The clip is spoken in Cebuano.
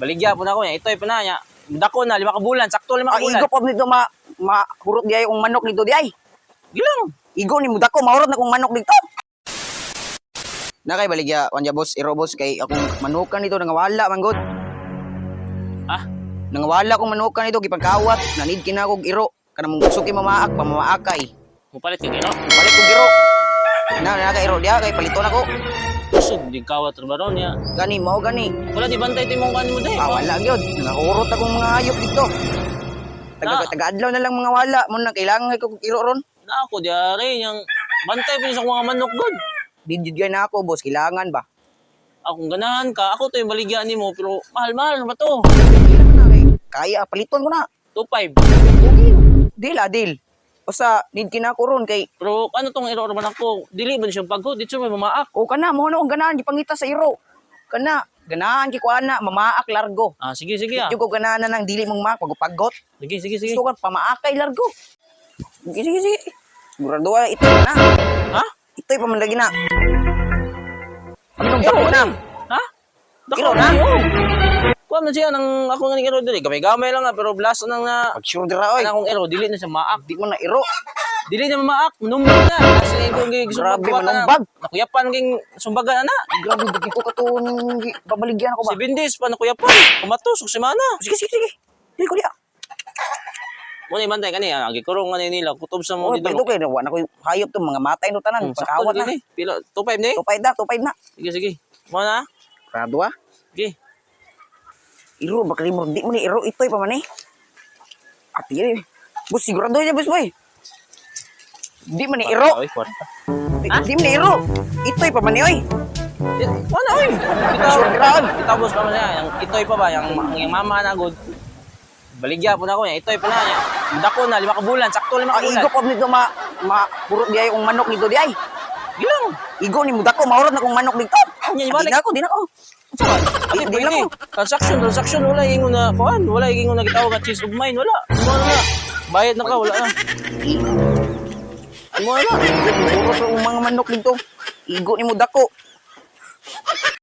Baligya po na ako niya. Itoy pa na niya. Dako na 5 ka bulan, sakto lima Ah, ka bulan. igo pa nito ma mahurot di ay kong manok dito di ay. Gilang. Igo ni mo dako mahurot na kong manok dito. Na kay baligya wanja boss, iro boss kay akong manukan dito nangawala man gud. Ah, Nangawala akong manukan dito gipangkawat, nanid kina kog iro kanang mong gusto kay mamaak pamamaakay. Mupalit ka gino. Palit kog iro. Na na kay iro diha kay paliton ako. Kusog di kawat ra baron niya. Gani mao gani. Wala di bantay ti mong kanin mo day. Ah, wala gyud. Nangahurot akong mga hayop dito. Taga Na. taga-adlaw na lang mga wala mo na kailangan ko og iro ron. Na ako diare yang bantay pa niya sa akong mga manok god. Di jud gyud na ako boss, kailangan ba? Akong ganahan ka, ako to yung baligya nimo pero mahal-mahal ba to? Kailangan na kay kaya paliton ko na. 2.5. Okay. Deal ah, deal. Basta need kina ko ron kay Pero ano tong iro man ako? Dili ba siya pagho? Dito may mamaak. o kana mo na akong ganahan gipangita sa iro. Kana ganahan kay ko ana mamaak largo. Ah, sige sige ah. Di ko ganahan na nang dili mong maak pagpagot. Sige sige sige. Gusto ko pamaakay largo. Sige sige sige. Sigurado ah, ito na. Ha? Ito'y pamanlagi na. Ano dako na? Ha? Dako Iro na? Oo. Kuha man siya nang ako nga ning iro dili. Gamay-gamay lang ah, pero blast nang na Pag sure dira oy. ana akong iro dili na siya maak. Di mo na iro. Dili na mamaak, manumbag na. Kasi kung Grabe, manumbag. Nakuyapan king sumbagan ana. Grabe di ko katong babaligyan ako ba. 7 days pa nakuyapan. Kumatos og semana. Sige sige sige. Dili ko diya. Mo ni bantay kani, ah, gikurong ani nila kutob sa mo Oy, dito. pwede kay wa na ko hayop to mga matay no tanan. Sakto Pagkawat na. dili. Pila 25 ni? 25 na, 25 na. Sige sige. Mo na. Grado ah. Sige. Iro ba kay di mo ni iro itoy pa man eh. Ati eh. Boss sigurado niya boss boy. Di man ni iro. Oy, kwarta. Di man ni iro. Itoy pa man ni oy. Eh, mo na oy. Bitaw, Sure, grabe. bitaw boss pa man siya. Yang itoy pa ba yang mama na good. Baligya po na ako niya. Itoy pa na niya. Dako na 5 ka bulan, sakto lima Ah, ka bulan. igo pa nito ma mahurot di ay kong manok dito di ay. Gilang. Igo ni mo dako mahurot na kong manok dito. Nya, Di ibalik. na ako, di na ako. Unsa man? Di- Di di na na ko. Transaction, transaction wala ingon na kuan, wala ingon na gitawag nga change of mind, wala. Mo na. Bayad na ka, wala na. Mo na. Igo, mahurot ang mga manok dito. Igo ni mo dako.